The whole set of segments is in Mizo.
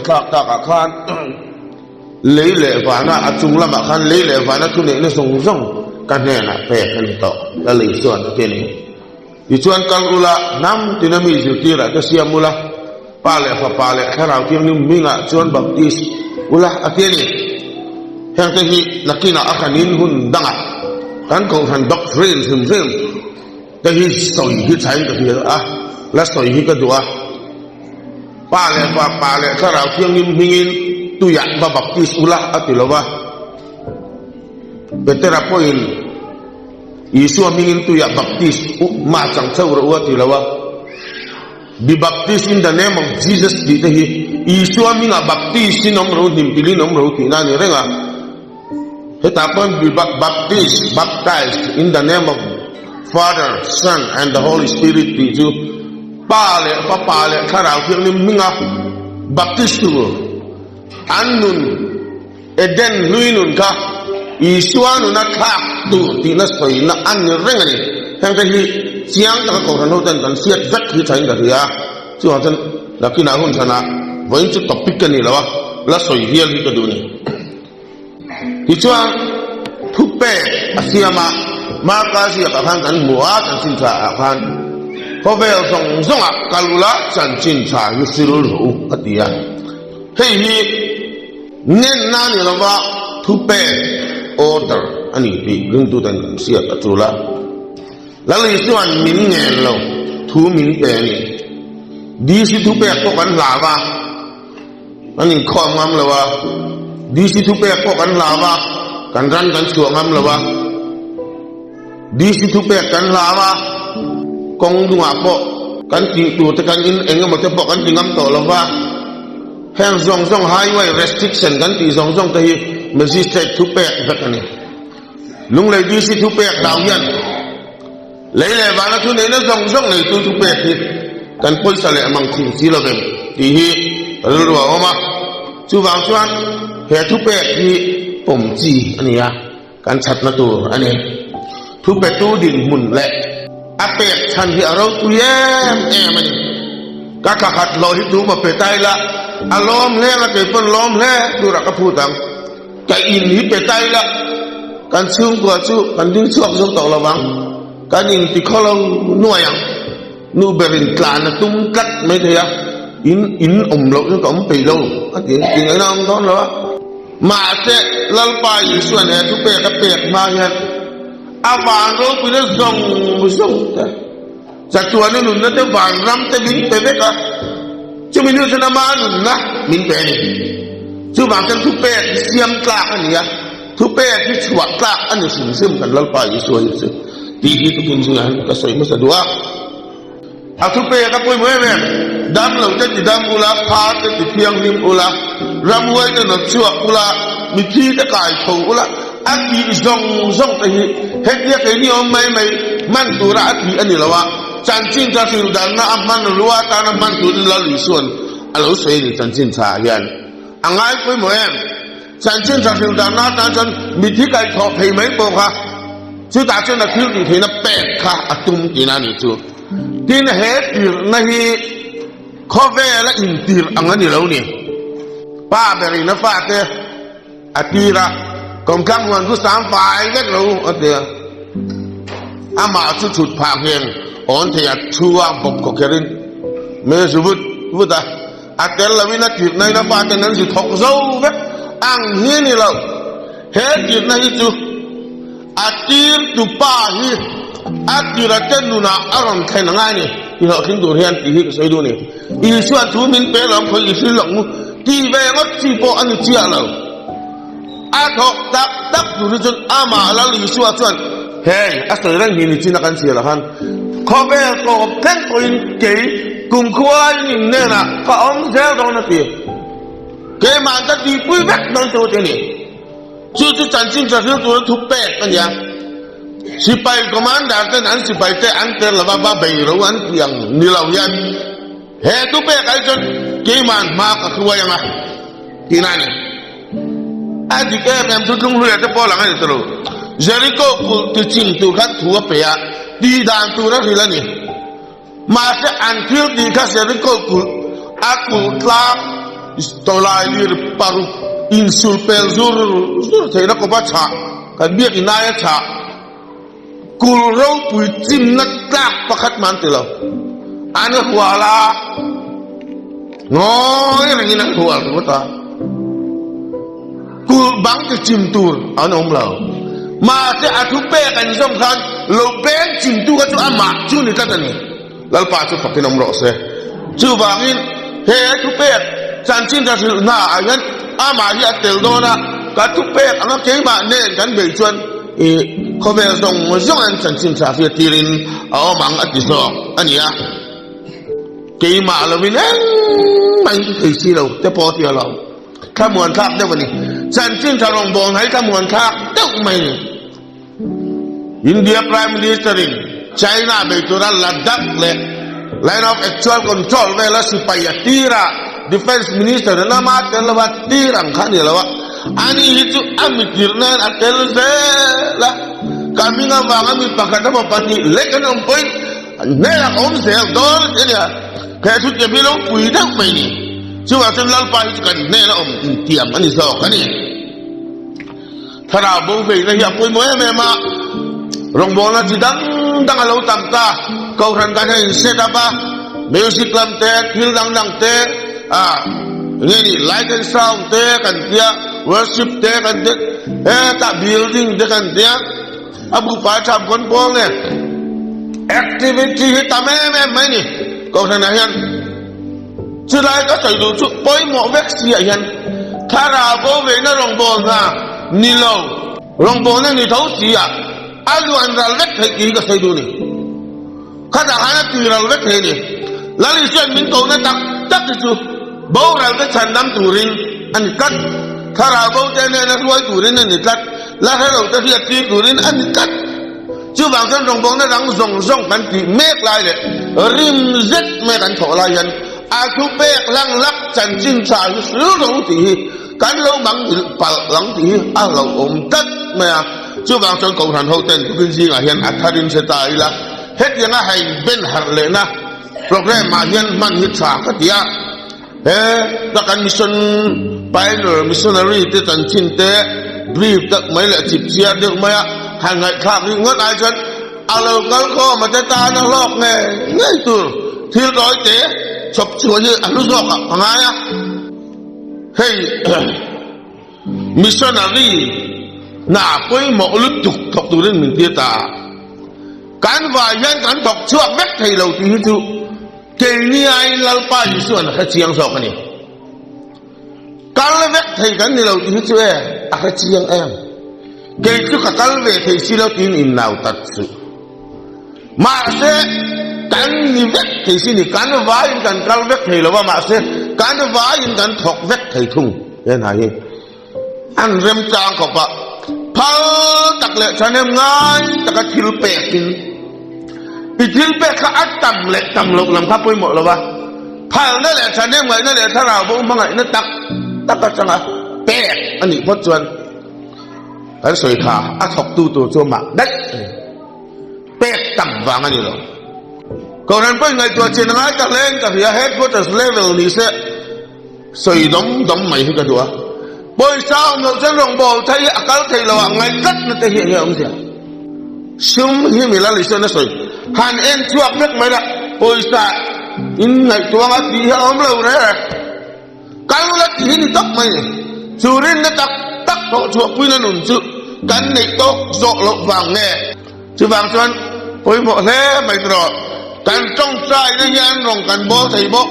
thlak takah khan lei leh vana a chung lamah khan lei leh vana thuneihna zawng zawng ka hnenah pek a ni tawh Lal Isuan a ti a ni. Tichuan kal ula, hnam tina mi zirtirah te siam ula, Pa leh Fapa leh Thlarau Thianghlim hmingah chuan baptis ula a ti a ni. Hengte hi nakinah a hranin hun dangah kan kohhran doctrine hrim hrim te hi sawi hi thain ka hria a, la sawi hi ka duh a. Pa leh Fapa leh Thlarau Thianghlim hmingin tuiah va baptis ula a ti lo va. Petera pawhin. Isua hmingin tuiah baptis u mah chang chauh rawh u a ti lo a, Be baptist in the name of Jesus tih te hi Isua hmingah baptis in awm rawh u, hnimpilin awm rawh u tihna a ni reng a. Hetah pawhin be baptist, baptized in the name of Father, Son and the Holy Spirit tih chu Pa leh Fapa leh Thlarau Thianghlim hminga baptis tur an nun Eden hlui nun kha Isua nuna thlak tur tihna sawina a ni reng a ni. Hengte hi chiang taka Kohhran hoten kan hriat vek hi thain ka hria a, chuvang chuan nakinah hun chhanah vawiin chu topic ka ni lo a, la sawi hial hi ka duh a ni. Tichuan thupek a siam a, Marka ziakah khan kan hmu a, chanchin tha ah khan khawvel zawng zawngah kal ula chanchin tha hi hril rawh u a ti a. Hei hi ngenna ni lova thupek, order, a ni tih ringtuten kan hriat a tul a. Lal Isua'n min ngen lo thu min pe a ni. DC thupek pawh kan hlau a, kan inkhawm ngam lo a. DC thupek pawh kan hlau a, kan ran kan chhuah ngam lo a. DC thupek kan hlau a, kawng dungah pawh kan tih tur te kan in eng emaw te pawh kan ti ngam tawh lo va. Heng zawng zawng highway restriction kan tih zawng zawng te hi magistrate thupek vek a ni. Lunglei DC thupek hlau hian lei leh vana thuneihna zawng zawng neitu thupek hi kan pawisa leh mang thing si lo vem tih hi rilru a awm a. Chuvang chuan he thupek hi pawm chi a ni a. Kan chhatna tur a ni. Thupetu dinhmun leh a pek chhan hi a ropui em em a ni. Ka thla khat hlawh hi tu maw pe ta ila, a lawm hle anga kei pawn lawm hle turah ka phut ang. Ka in hi pe ta ila, kan chhungkua chu kan ding chhuak zo tawh lo vang. Kan in ti khaw lo nuai ang. Nu berin tlan a tum tlat mai thei a, in in awm loh chu ka awm peih lo a ti a, tingaihna a awm dawn lo a. Mahse, Lalpa Isua'n he thupek a pek hma hian a van ropuina zawng zawng te, chatuana nunna te, vanram te min pe vek a, chumi hnu chuan ama nunna min pe a ni. Chuvang chuan thupek hi siam tlak a ni a, thupek hi chhuah tlak a ni hrim hrim kan Lalpa Isua hi chu tih hi tukin zingah hian ka sawi hmasa duh a. A thupek a pawimawh em em, Dam lo te ti dam ula, phar te ti thianghlim ula, ramhuai te nawt chhuak ula, mithi te kai tho ula, a tih zawng zawng te hi hetia keini awm mai mai hman tura a tih a ni lo a, chanchin tha hrilh danna a hman rua atana hman turin Lal Isua'n a lo sawi a ni chanchin tha ah hian a ngai pawimawh em? Chanchin tha hrilh danna atan chuan mithi kai thawh thei mai pawh kha chutah chuan a thil tih theihna pek kha a tum tihna a nih chu. Tin, he tirhna hi khawvela intirh ang a ni lo ni. Pa berin a fate a tir a, Kawmthlang huan chu sang fai vek lo a ti a. Amah chu chhut phah ngheng awn thei a chhu a bawp khaw kherin me zu vut vut a. A tel loin a tirhna in a faten an zi thawk zo vek ang hi a ni lo. He tirhna hi chu a tirtu pa hi a tir a te nunah a rawn thlen a ngai a ni. Ti hlawhtling tur hian tih hi ka sawi duh a ni. Isua thu min pe lo ang khawi i hrilh ang u tih ve ngawt chi pawh a ni chiah lo. A thawk tak tak tur hi chuan amah Lal Isua chuan hei a sawi reng hi nichin a kan chhiar ah khan khawvel tawp thleng pawhin kei kumkhuain in hnenah ka awm zel dawn a ti. Keimah ka tihpui vek dawn chu ti a ni. Chu chu chanchin tha hril tura thu pek a nia. Sipai commander ten an sipai te an tel lova va bei ro an ti ang ni lo hian he thu pek ai chuan keimah hma ka hruai ang a tihna a ni. A dik em em chu tlunghluia te pawh lang a ni ta lo. Jericho kulh ti chim tur khan thu a pe a, tih dan tur a hril a ni. Mahse an thil tih kha Jericho kulh a kulh tlang. Tawlailir paruk insul pel zur zur theihna kawpa chhah kan biakin aia chhah Kul ropui chimna tlak pakhat mah an ti lo. An hual a, ngawi rengin an hual ringawt a. Kul bang ti chim tur an awm lo. Mahse a thu pek an zawm khan lo peng chimtu kha chu amah chu ni tlat a ni. Lalpa chu fakin awm rawh se. Chuvangin he thupek chanchin ka hrilh hna ah hian amah hi a tel dawn a, ka thupek anga keimah nen kan bei chuan i khawvel zawng zawng an chanchin tha hriat tirin a awm ang a ti zawk a ni a. Keimah lovin engmah in ti thei si lo te pawh a ti alawm. Thlamuan thlak deuh a ni. Chanchin tha rawngbawng hi thlamuan thlak deuh mai a ni. India Prime Minister in China bei tura Ladakh leh Line of Actual Control vela sipai a tir a, Defence Minister in ama tel lova tir ang kha a ni lo a, ani hi chu a mitirh nan a tel zel a, ka hming avanga mi pakhat emaw pahnih lek an awm pawhin hnenah ka awm zel dawn a ti a nia, he thutiam hi lo pui deuh mai ni. Chuvang chuan Lalpa hi chu kan hnena awm intiam a ni zawk a ni. Thlarau bo veina hi a pawimawh em em a, rawngbawlna chi dang dang a lo tam ta, kohhran kan han in set up a, music lam te, thil dang dang te, ah enge ni light and sound te kan tia, worship te kan tia, hetah building te kan tia, a bu pai tham kawn pawl nen activity hi tam em em mai ni kohhran ah hian. Chulai ka sawi duh chu pawimawh vek si ah hian thlarau bo veina rawngbâwl hna ni lo, rawngbâwlna ni tho si ah a luan ral vek theih tih hi ka sawi duh a ni. Khatah khan a tui ral vek thei a ni. Lal Isua'n min kohna tak tak hi chu boral te chhandam turin a ni tlat, thlarau bo te nena hruai turin a ni tlat, la hre lo te hriattir turin a ni tlat. Chuvang chuan rawngbawlna dang zawng zawng kan tih mek lai leh rim zet mai kan thawh lai hian a thu pek hlang lak chanchin tha hi hril ro tih hi kan lo mang nghilh palh lang tih hi a hlauhawm tlat mai a. Chuvang chuan Kohhran hoten tukin zingah hian a tharin hre ta ila hetianga hei ben harh lehna programme ah hian hman hi tha ka ti a. He ta kan mission pioneer missionary te chanchin te brief tak mai leh chip chiar deuh mai a han ngaihthlak rih ngawt ai chuan a lo kal khawm a te tan a hlawk ngei ngei tur thil tawi te chhawp chhuah hi a hlu zawk ah ka ngai a hei missionary hna pawimawh lutuk thawk turin min tir ta a kan vai hian kan thawk chhuak vek thei lo tih hi chu Keini aiin Lalpa Isua'n a hre chiang zawk a ni. Kal vek thei kan ni lo tih hi chu e, a hre chiang em. Kei chu ka kal ve thei si lo tiin innau tat suh. Mahse, kan ni vek thei si ni, kan vaiin kan kal vek thei lo va, mahse, kan vaiin kan thawk vek thei thung he hna hi. An remchang khawp a, phal tak leh thahnem ngai taka thil pekin i thil pek kha a tam leh tam loh lam kha pawimawh lo va, phalna leh thahnem ngaihna leh thlarau bo hmangaihna tak tak atanga pek a nih phawt chuan kan sawi kha a thawktu tur chu amah daih a ni. Pek tam vang a ni lo. Kohhran pawhin ngaihtuah chin a ngai ta hle in ka hria, headquarters level ni se. Sawi dawm dawm mai hi ka duh a, pawisa awm loh chuan rawngbâwl thei hi a kal thei lo ah ngaih tlatna te hi enge awmzia? Sum hi mi lal Isua'n a sawi, han en chhuak vek mai la, pawisa in ngaihtuah anga tih hi a awm lo reng, kal la tih hi ni tawp mai ni. Chu rinna tak tak thawh chhuahpuina nun chu kan neih tawk zawh loh vang nge? Chuvang chuan pawimawh hle mai erawh kan tawngtaina hian rawng kan bawl thei bawk.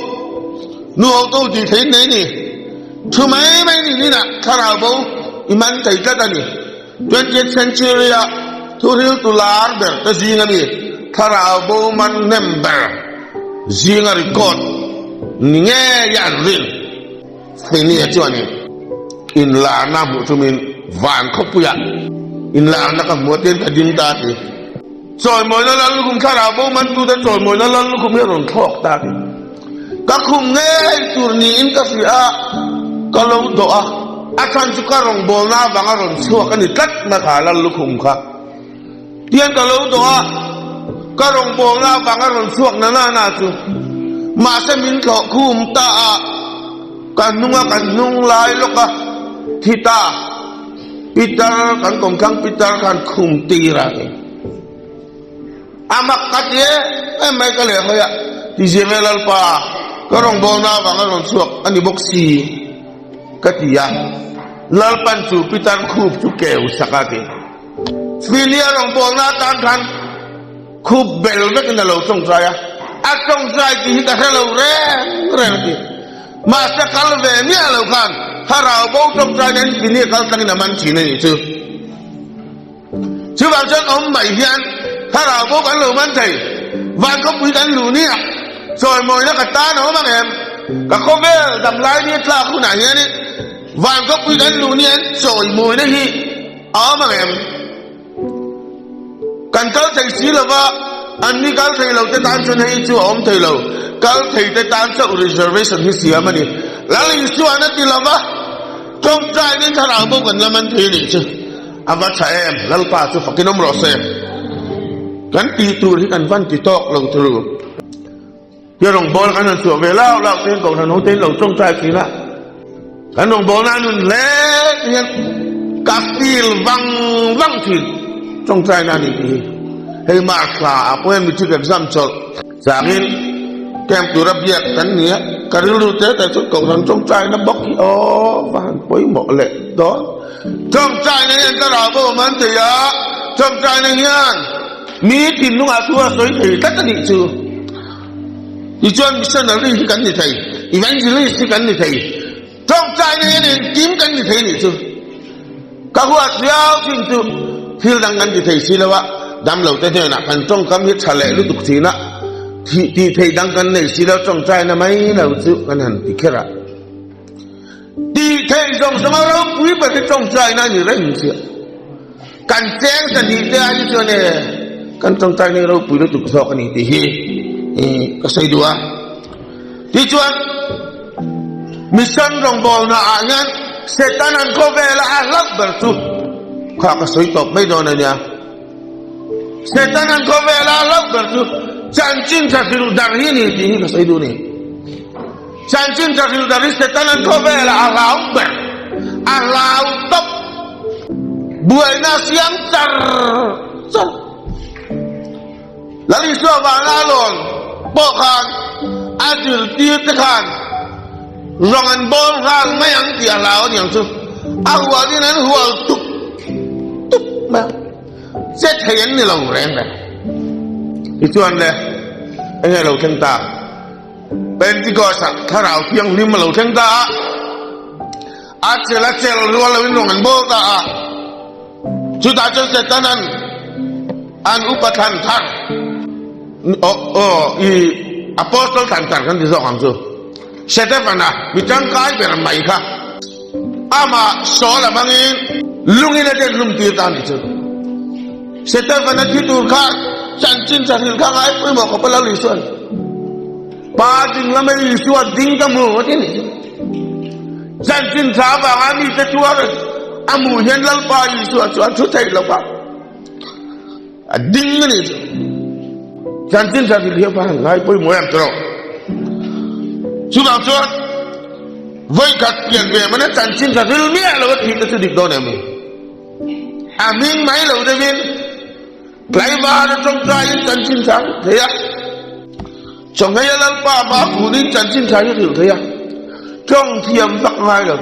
Nu hotu tih theiin nei ni. Thu mai mai ni ninah thlarau bo i man thei tlat a ni. Twentieth century a thuhriltu lar ber te zing a mi thlarau bo man hnem ber zinga record ni ngei a an rin. Finney-a chuanin inlarna hmuh chumin van khawpuiah inlarna ka hmu a tiin ka ding ta a ti. Chawimawina lal lukhum thlarau bo mantute chawimawina lal lukhum hi a rawn thlawk ta a ti. Ka khum ngei tur niin ka hria a, ka lo dawh a, a chhan chu ka rawngbawlna avanga rawn chhuak a ni tlat na kha lal lukhum kha. Tiang ka lo dawh a, ka rawngbawlna avanga rawn chhuak na na na chu mahse min thlawh khum ta a. Ka hnunga kan hnung lai lawk a thi ta. Pitar kan kawmthlang pitar khan khum tir a ni. A mak ka ti em em mai ka leh hawi a, ti zir e Lalpa, ka rawngbawlna avanga rawn chhuak a ni bawk si ka ti a. Lalpan chu pitar khup chu keu sak a ti. Filia rawngbawlna atan khan khup bel vekin a lo tawngtai a, a tawngtai tih hi ka hre lo reng reng a ti. Mahse kal ve miah lo khan thlarau bo tawngtai hian Filia kal tlangin a man thin a nih chu. Chuvang chuan awm mai hian thlarau bo kan lo man thei. Van khawpui kan luh nia chawimawina ka tan a awm ang em? Ka khawvel damlai ni tlak hunah hian van khawpui kan luh nia chawimawina hi a awm ang em? Kan kal thei si lova, anni kal thei lo te tan chuan hei chu a awm thei lo. Kal thei te tan chauh reservation hi siam a ni. Lal Isuan a ti lova, tawngtainin thlarau bo kan la man thei a nih chu. A va tha em, Lalpa chu fakin awm rawh se. Kan tih tur hi kan van ti tawk lo thur. Tia rawngbâwl kan han chhuah ve lau lau te hian Kohhran ho te in lo tawngtai thin a. Kan rawngbâwlna a nun hle te hian ka feel vang vang thin. Tawngtaina a ni tih hi. Hei March thla ah pawh hian matric exam chawlh changin camp tura biak kan ni a. Ka rilru te te chu Kohhran tawngtaina bawk hi aw va han pawimawh leh dawn. Tawngtaina hian thlarau bo a man thei a, tawngtaina hian Mi thinlungah thu a sawi thei tlat a nih chu. Tichuan missionary hi kan ni thei, evangelist hi kan ni thei, tawngtaina hian engkim kan ni thei a nih chu. Ka huat viau thin chu thil dang kan ti thei si lo a, damlo te hnenah kan tawngkam hi tha leh lutuk thin a, thih tih theih dang kan nei si lo tawngtaina mai lo chu kan han ti kher a. Tih theih zawng zawng a ropui ber hi tawngtaina a ni reng chiah. Kan cheng ta nih te ai chuan e kan tawngtai nei ropui lutuk zawk a ni tih hi ka sawi duh a. Tichuan mission rawngbawlna ah hian Satan an khawvela a hlauh ber chu kha ka sawi tawp mai dawn a nia. Satan an khawvela a hlauh ber chu chanchin tha hrilh dar hi a ni tih hi ka sawi duh a ni. Chanchin tha hrilh dar hi Satan an khawvela a hlau ber, a hlau tawp. Buaina a siam char char. Lal Isua vana a lawn pawh khan a zirtir te khan rawng an bawl nghal mai ang tih a hlau a niang chu. A hualin an hual tup tup mai a, che thei an ni lo reng reng. Tichuan le, enge lo thleng ta? Pentecost-ah Thlarau Thianghlim a lo thleng ta a, a chel a chel rual loin rawn an bawl ta a. Chutah chuan Setana'n an upa thlan thar, aw aw i Apostle thlan thar kan ti zawk ang chu, Setefana mi tangkai ber mai kha amah Saul a hmangin lungin a den hlum tir ta a nih chu. Setefana thi tur kha chanchin tha hrilh kha ngai pawimawh khawp a lo Isua'n Pa ding lama Isua ding ka hmu a ti nih chu. Chanchin tha avanga mite tuar a hmuh hian Lalpa Isua chu a thu theih lo va, a ding a nih chu. Chanchin tha hrilh hian va han ngai pawimawh em tawh. Chuvang chuan vawikhat pian ve mana chanchin tha hrilh miah lo a thih te chu dik dawn em ni? A hming mai lo deuhin tlaivar a tawngtaiin chanchin tha a hrilh thei a, chawhmei a Lalpa hma khunin chanchin tha hi a hrilh thei a, tawng thiam vak ngai lo.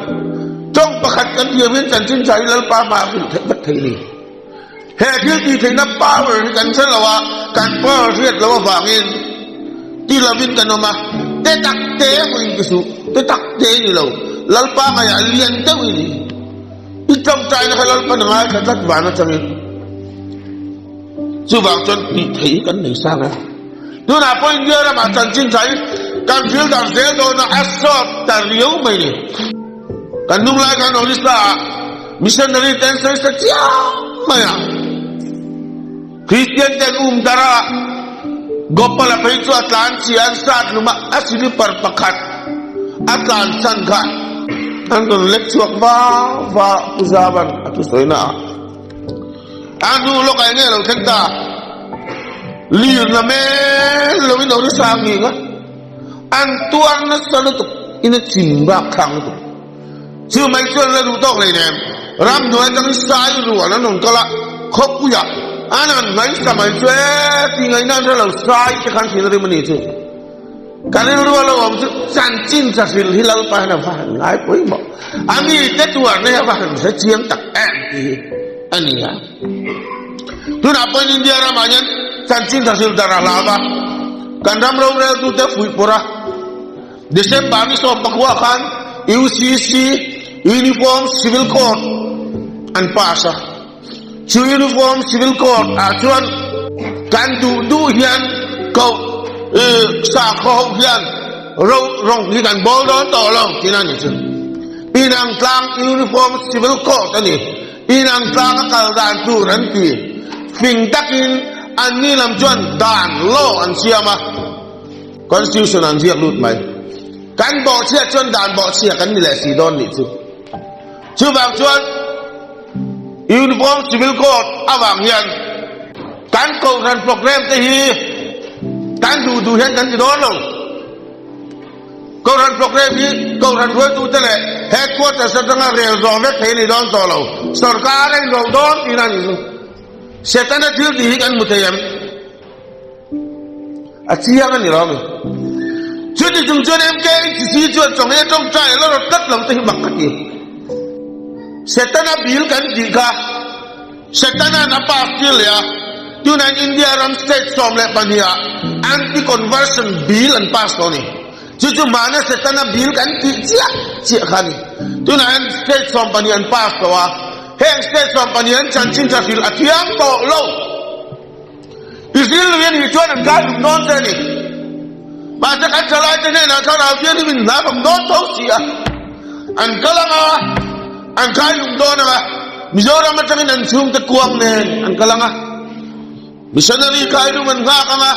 Tawng pakhat kan thiamin chanchin tha hi Lalpa hma a hrilh theih vek thei a ni. He thil tih theihna power hi kan hre lo a, kan power hriat loh avangin ti lovin kan awm a, te tak te emaw in ti suh, te tak te i ni lo, Lalpa ngaiah lian deuh i ni. I tawngtaina kha Lalpan a ngaithla tlat van atangin chuvang chuan tih theih hi kan nei sang a. Tunah pawh India ramah chanchin tha hi kan thil dar zel dawn a, a sawt ta riau mai ni. Kan hnung lai khan Orissa ah missionary te an sawi sa chiang mai a. Kristian te an um dar a, Gopala phei chu a tlan chhia an sat hlum a, a silipar pakhat a tlan san kha an rawn lek chhuak va va Pu Zavan a thusawi na ah. A hnu lawkah enge a lo thleng ta? Lir na mel loin Orissa a nghing a, an tuar nasa lutuk. In a chim bak thlang lutuk. Chu mai chuan la duh tawk hleinem. Ramhnuai atangin sai rual an rawn kal a, khawpuiah an han ngaihsa mai chu e tih ngaihna an hre lo, sai te khan thin a rim a ni chu. Ka rilru a lo awm chu chanchin tha hrilh hi Lalpa hian a va han ngai pawimawh. A mite tuarna hi a va han hre chiang tak em tih hi a ni a. Tunah pawhin India ramah hian chanchin tha hrilh dar a hlau a, kan ram roreltute fuih pawrh a. December ni 10 khan UCC, Uniform Civil Code, an pass a. Chu Uniform Civil Code ah chuan kan duh duh hian koh sakhaw ho hian ro rawng hi kan bawl dawn tawh lo tihna a ni chu. Inang tlang Uniform Civil Code a ni. Inang tlang a kal dan tur an ti. Fing takin anni lam chuan dan, law, an siam a. Constitution an ziak lut mai. Kan bawhchhiat chuan dan bawhchhia kan ni leh si dawn nih chu. Chuvang chuan Uniform Civil Code avang hian kan kohhran program te hi kan duh duh hian kan ti dawn lo. Kohhran program hi kohhran hruaitute leh headquarters atanga rel zawh vek thei a ni dawn tawh lo. Sorkar a inrawlh dawn tihna a nih chu. Setana thil tih hi kan hmu thei em? A chiang a ni lo mi. Chuti chung chuan MKHC chuan chawnghei a tawngtai a la rawt tlat lo te hi mak ka ti. Setana bil kan tih kha Setana'n a pass tir leh a, tunah India ram state 12 ah anti-conversion bill an pass tawh a ni. Chu chu hmana Setana bil kan tih chiah chiah kha a ni. Tunah hian state 12 an pass tawh a, heng state 12 an chanchin tha hrilh a thiang tawh lo. Israel lui a nih chuan an kai lum dawn che a ni. Mahse kan thalaite hnenah thlarau hian i min hnap ang dawn tho si a. An kal ang a, an kai lum dawn ang a, Mizoram atangin an chhungte kuang nen an kal ang a, missionary kai lum an nghak ang a,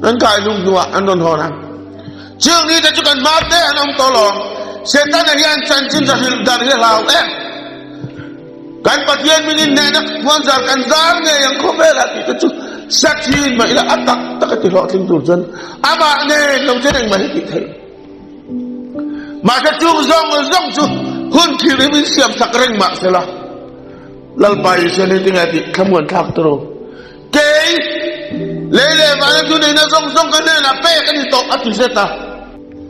an kai lum hnuah an rawn hawn ang. Chung nite chu kan hma te an awm tawh lawm. Setana hian chanchin tha hrilh dar hi a hlau em. Kan Pathian min inhnehna khuanzar kan zar ngei ang khawvelah tih te chu Sakhi in mah ila a tak tak a ti hlawhtling tur chuan amah nen lo chen engmah hi tih theih. Mahse chung zawng zawng chu hun thil hi min siam sak reng mah sela Lalpa Isua nen tinge tih thlamuan thlak tur u. Kei lei leh vana thu neihna zawng zawng ka hnenah pek a ni tawh a ti zet a.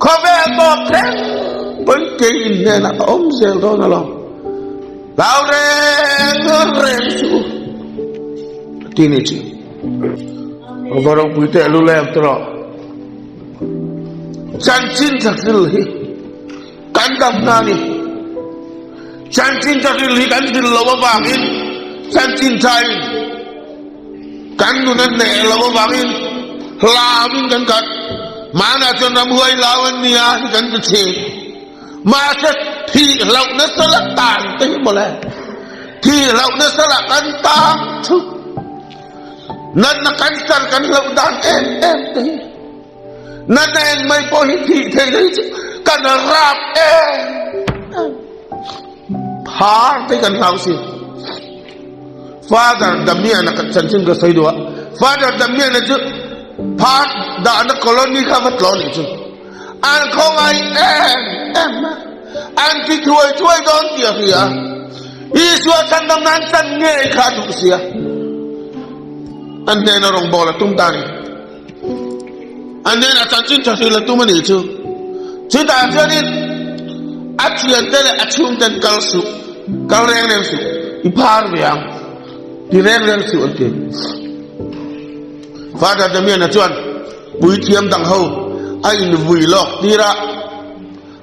Khawvel tawp thleng pawn kei in hnenah ka awm zel dawn alawm. Hlau reng reng suh u a ti ni chu. Va ropui teh lu lem te rawh. Chanchin thlahril hi kan dam hna ni. Chanchin thlahril hi kan hril lo avangin chanchin thain kan nun a hneh lo avangin hlauin kan khat. Hmanah chuan ramhuai hlau an nia hi kan ti thin. Mahse thih hlauh nasa la tan te hi mawle. Thih hlauh nasa la kan tang chu. Natna cancer kan hlauh dan em em te hi. Natna eng mai pawh hi thih theihna hi chu kan rap em em. Phar te kan hlau si. Father Damian-a kan chanchin ka sawi duh a. Father Damian-a chu phar dahna colony kha va tlawn nih chu. An khawngaih em em a, an ti thuai thuai dawn tih a hria. Isua chhandam nan chan ngei kha a duh sia. An hnena rawngbâwl a tum ta a ni. An hnenah chanchin ṭha hril a tum a nih chu. Chutah chuanin a thiante leh a chhungten kal suh, kal reng reng suh, i phar ve ang, ti reng reng suh an ti. Father Damian-a chuan Puithiam dang ho a invui lawk tir a,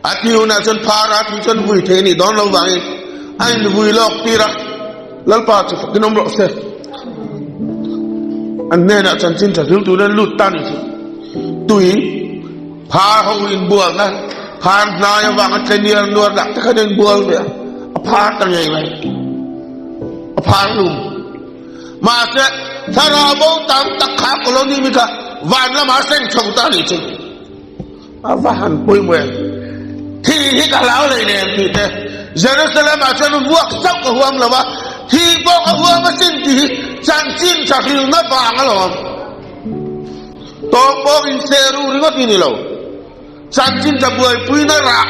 a thi hunah chuan phara thi chuan vui thei a nih dawn lo vangin a invui lawk tir a, Lalpa chu fakin awm rawh se. An hnenah chanchin tha hril turin an lut ta nih chu. Tui phar ho inbualna phar hnai avanga tle niar nuar dak te khan a inbual ve a, a phar ta ngei mai, a phar hlum. Mahse, thlarau bo tam tak kha colony mi kha van lamah a seng chho ta a nih chu. A va han pawimawh em! Thi hi ka hlau lei nen tih te, Jerusalem ah chuan vuak chauh ka huam lo a, thi pawh ka huam asin tih hi chanchin tha hrilna vang alawm. Tawng pawh in se ru ringawt hi ni lo. Chanchin tha buaipuina rah.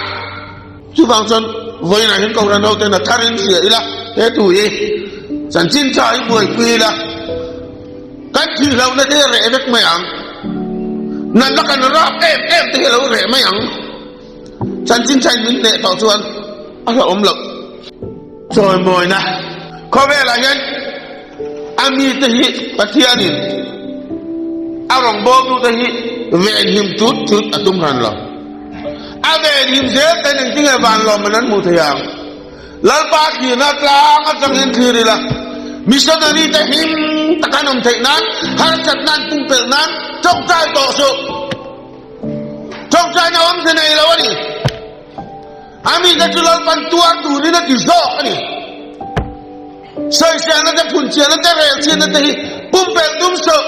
Chuvang chuan vawiinah hian Kohhran hoten a tharin hria ila, he thu hi chanchin tha hi buaipui ila, kan thihlohna te hi a reh vek mai ang. Natna kan rap em em te hi a lo reh mai ang. Chanchin tha in min hneh tawh chuan a hlauhawm loh. Chawimawina khawvelah hian a mite hi Pathianin a rawngbawltute hi venhim tut tut a tum hran lo. A venhim zel ten engtinge vanlawm an hmuh thei ang? Lalpa thlirna tlang atangin thlir ila, missionary te him taka an awm theih nan, harsatna an pumpelh nan tawngtai tawh suh. Tawngtaina awmze nei lo a ni. A mite chu Lalpan tuar turin a ti zawk a ni. Sawiselna te, phunchiahna te, relchhiatna te hi pumpelh tum suh.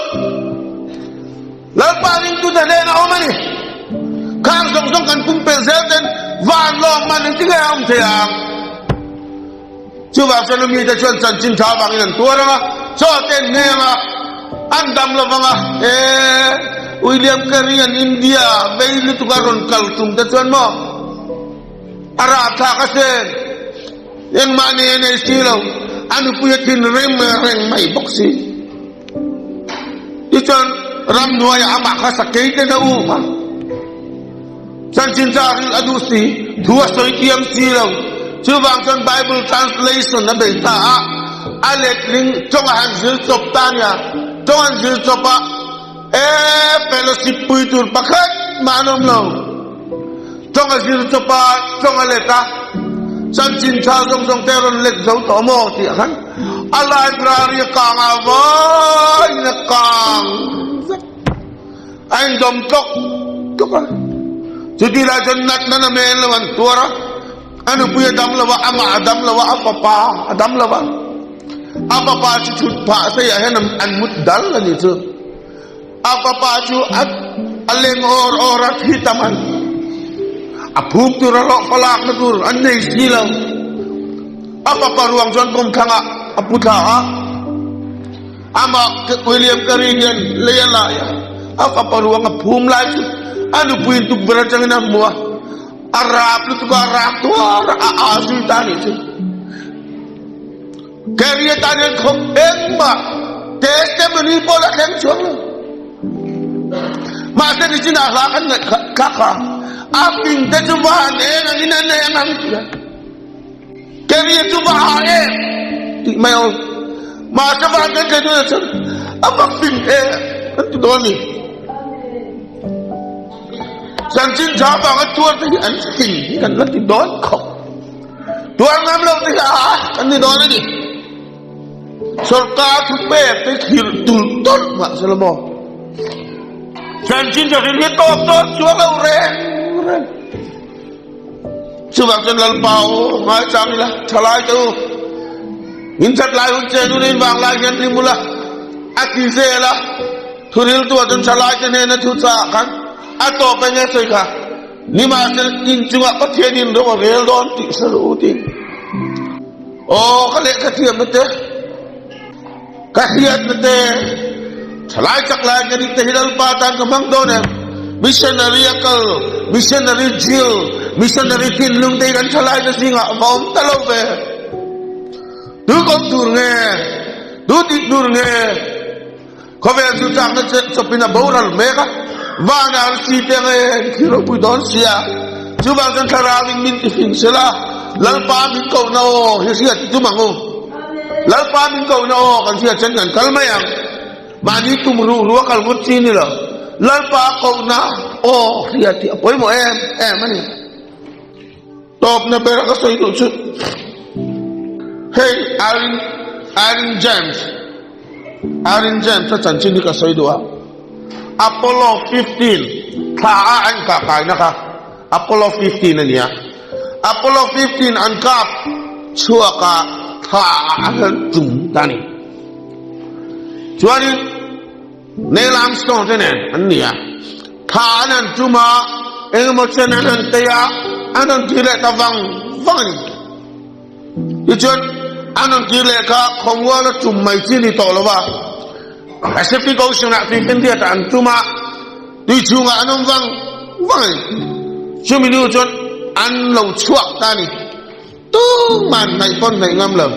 Lalpa ringtute hnena awm a ni. Khang zawng zawng kan pumpelh zel ten van lawm man engtin nge a awm thei ang? Chuvang chuan mite chuan chanchin tha avangin an tuar ang a, chaw te an ngheng a, an dam lo vang a, he William Carey an India vei lutuk a rawn kal tum te chuan maw a rahthlak a sen, engmah nei a nei si lo, a nupui a thinrim reng mai bawk si. Tichuan ramhnuaiah amah kha sakei ten a um a. Chanchin cha rilh a duh si, thu a sawi thiam si lo. Chuvang chuan Bible translation a bei ta a, a letling tawng a han zir chawp ta a nia. Tawng an zir chawp a, e fellowship pui tur pakhat mah an awm lo. Tawng a zir chawp a, tawng a let a, chanchin tha zawng zawng te a rawn let zo tawh maw tih ah khan a library a kang a vaiin a kang vek. A indawm tlawk tlawk a. Chutih lai chuan natna na men lo an tuar a, a nupui a dam lo a, amah a dam lo a, a fapa a dam lo a. A fapa chu thut phah seiah hian an mut dal a nih chu. A fapa chu a leng awr awr a, thi tam an a phuk tur a hlawh falakna tur an nei si lo. A fapa ruang chuan kawmthlangah a pu thla a. Amah William Carey hian lei a lai a, a fapa ruang a phum lai chu a nupuiin tukverh atangin a hmu a, a rap lutuk a, a rap tuar a, a a zui ta a nih chu. Carey atan hian khawp engmah testimony pawh la thleng chuang lo. Mahse nichinah hla kan ngaih thlak kha, a fing te chu van eng angin an eng ang ti a. Carey chu va ha em tih mai aw. Mahse van kan thlen hunah chuan a va fing em kan ti dawn a ni. Chanchin tha vanga tuar te hi an fing hi kan la ti dawn khawp. Tuar ngam lo te hi a ha kan ni dawn a ni. Sorkar thu pek te thlir tulh tulh mahse la maw. Chanchin tha hrim hi tawp dawn chuang lo reng reng. Chuvang chuan Lalpa aw ngaichang ila, thalai te u, in that lai hun che nun in vang lai hian hlim ula, a ti zel a, thuril tuah chuan thalai te hnena thu chah khan a tawp eng nge sawi kha, nimahsela in chungah Pathian in ro a rel dawn tih hre rawh u tiin. Aw ka lehkha thiamna te, ka hriatna te, thalai chak lai ka nih te hi Lalpa tan ka hmang dawn em? Missionary a kal, missionary zil, missionary thinlung te hi kan thalai te zingah va awm ta lo ve. Tu kawng tur nge? Tu tih tur nge? Khawvel chu chakna chawpin a boral mek a, vanah an si te nge an thlir ropui dawn sia. Chuvang chuan thlarauin min ti hlim sela, Lalpa min kohna aw hi hriat i tum ang u. Lalpa min kohna aw kan hriat chuan kan kal mai ang. Mahni tum ruh ruh a kal ngut chi ni lo. Lalpa kohna aw hriat hi a pawimawh em em a ni. Tawpna ber ka sawi duh chu hei Irene Irene James Irene James a chanchin hi ka sawi duh a Apollo 15 thla a an kah kaina kha Apollo 15 a nia Apollo 15 an kap chhuak a thla ah an han tum ta a ni chuanin Neil Armstrong te nen an ni a, thla an han tum a, engemaw chen an han tei a, an rawn kir leh ta vang vang a ni. Tichuan, an rawn kir leh kha khawmual a tum mai chi ni tawh lo va, Pacific Ocean ah Tuifinriat ah an tum a, tui chhungah an awm vang vang a ni. Chumi nu chuan an lo chhuak ta a ni. Tumah hnaih pawn hnaih ngam lo.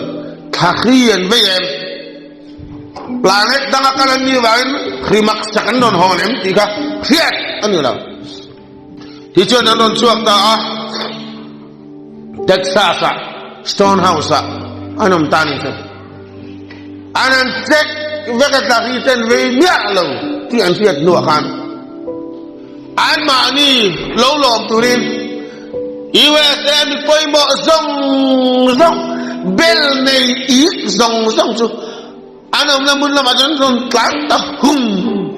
Thla hri an vei em? Planet danga kal an nih vangin hri mak sak an rawn hawn em tih kha hriat a ni lo. Tichuan an rawn chhuak ta a, Texas-ah Stone House-ah an awm ta a ni chu. An han check vek a tlak hi ten vei miah lo tih an hriat hnuah khan anmahni lo lawm turin USA mi pawimawh zawng zawng bel nei ik zawng zawng chu an awmna hmun lamah chuan rawn tlan ta hum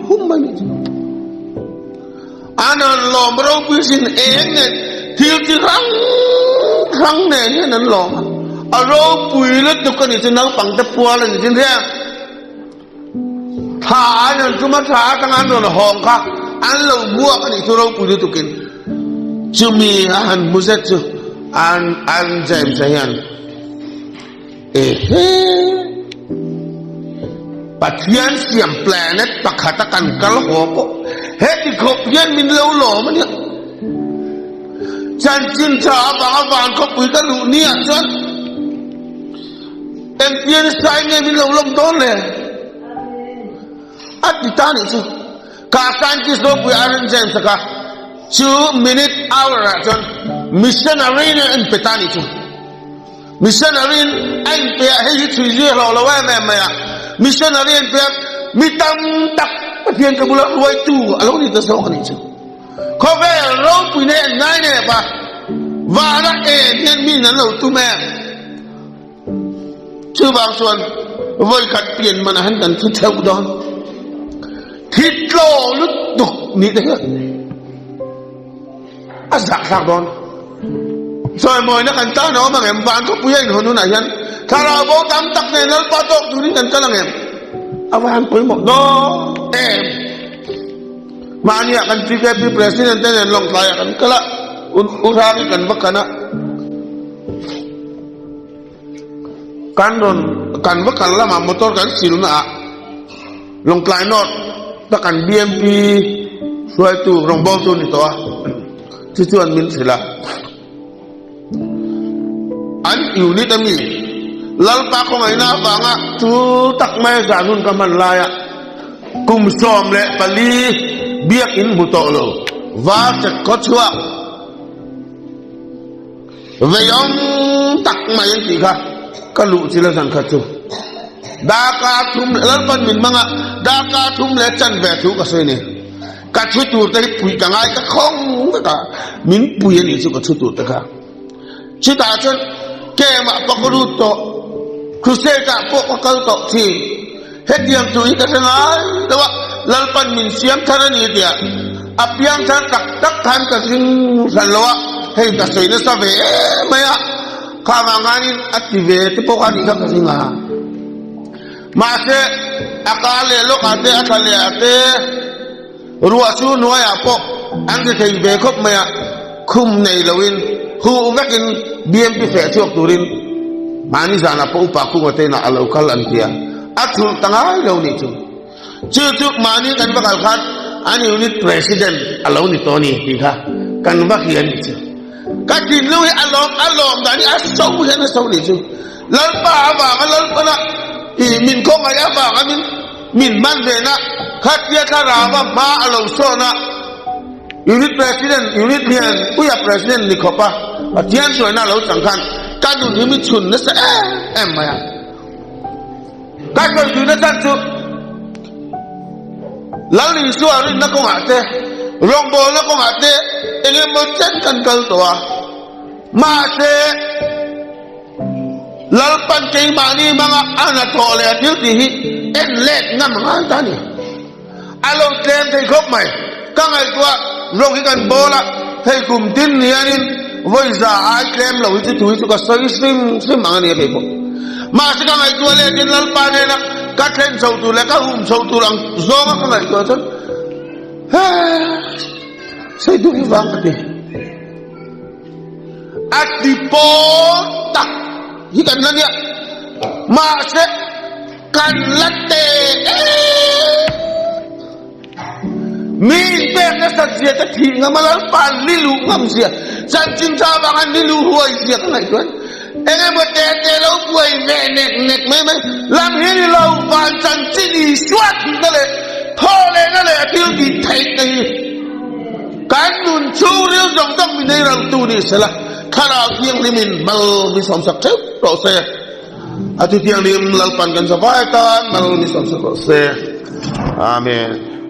hum mai nih chu. An rawn lawm ropui sin eng nen thil chi hrang hrang nen hian an lawm a, a ropui lutuk a nih chu naupang te pual a ni chin hian thla an rawn tum a thla atanga an rawn hawng kha an lo hmuak a nih chu ropui lutukin chumi a han hmu zet chu an an James a hian Ehe! Pathian siam planet pakhata kan kal haw pawh heti khawp hian min lo lawm a nia. Chanchin tha avanga van khawpui ka luh niah chuan engtian sai nge min lo lawm dawn le? A ti ta nih chu. Ka scientist ropui Aaron James a kha chu minute hour ah chuan missionary nen a inpe ta nih chu. Missionary in a inpe a, hei hi chhui zui a hlawh lo em em mai a. Missionary a inpe a, mi tam tak Pathian ka bula hruaitu a lo ni ta zawk a nih chu. Khawvel ropui nei an ngai nep a, vana en hian mi in an lo tum em. Chuvang chuan vawikhat pian manah hian kan thi theuh dawn. Thi tlaw lutuk nih te hian a zahthlak dawn. Chawimawina kan tan a awm ang em? Van khawpui a inhawn hunah hian thlarau bo tam tak nen Lalpa tawk turin kan kal ang em? A va han pawimawh dawn em? Mahniah kan PKP President te nen Lawngtlaiah kan kal a, U Hrang-i kan va kan a. Kan rawn kan va kal lamah motor kan silna ah Lawngtlai North ta kan BMP hruaitu rawngbawltu ni tawh a chu chuan min hrilh a an unit ami Lalpa khawngaihna avanga chu tak mai zan hun ka hman laia kum 14 biakin hmu tawh lo var chek khaw chhuak Veiawm tak mai an tih kha ka luh chil a zan khat chu darkar thum Lalpan min hmang a darkar thum leh chan ve thu ka sawi a ni. Ka thu tur te hi pui ka ngai ka khawng vek a min pui a nih chu ka thu tur te kha. Chutah chuan kemah pawh ka lut tawh crusade ah pawh ka kal tawh thin. Hetiang chu hi ka hre ngai lo a, Lalpan min siam thar a ni tia a piang thar tak tak khan ka hring hran lo a, hei ka sawi nasa ve em mai a, kha vang khanin a ti ve te pawh kha nih kha ka hring a. Mahse, a ka leh lawk ah te, a thla leh ah te, ruah chu hnuaiah pawh an ti thei ve khawp mai a, khum nei loin huh vekin BMP feh chhuak turin mahni zanah pawh upa khunga te inah a lo kal an ti a, a thulh ta ngai lo nih chu. Chu chu mahni kan va kal khan an unit president a lo ni tawh a ni tih kha kan va hria nih chu. Ka thinlung hi a lawm a lawm dan hi a so hian a so nih chu. Lalpa avanga Lalpana ih min khawngaih avanga min Min hman vena khatia thlarau a hma a lo sawn a, Unit President, Unit hian Puia President ni khawp a, Pathian hruaina a lo chang khan ka nun hi mi chhun nasa em em mai a. Ka sawi duhna chhan chu Lal Isua rinna kawngah te, rawngbawlna kawngah te eng emaw chen kan kal tawh a, mahse, Lalpan keimahni hmanga a hnathawh leh a thil tih hi en let ngam a ngai ta a ni. A lo tlem thei khawp mai. Ka ngaihtuah rawng hi kan bawl a, hei kum tin ni hianin vawi za ai tlem lo hi chu thu hi chu ka sawi hrim hrim ang a ni a kei pawh. Mahse ka ngaihtuah letin Lalpa nena ka thlen chho tur leh ka hum chho tur ang zawnga ka ngaihtuah chuan he sawi duh hi vang ka ti. A ti pawl tak hi kan la nia mahse kan la te em. Mi inpek nasat zia te thih ngam a Lalpa ni luh ngam zia, chanchin tha avanga ni luh huai zia ka ngaihtuah a ni. Eng emaw te te lo buai ve nek nek mai mai lam hi ni lo, van chanchin Isua thihna leh thaw lehna leh a thil tih theihna hi kan nun chhungril zawng zawng min ei rangtu ni sela, Thlarau Thianghlimin mal min sawmsak theuh rawh se. A thuthianghlim Lalpan kan zavai atan mal min sawmsak rawh se. Amen.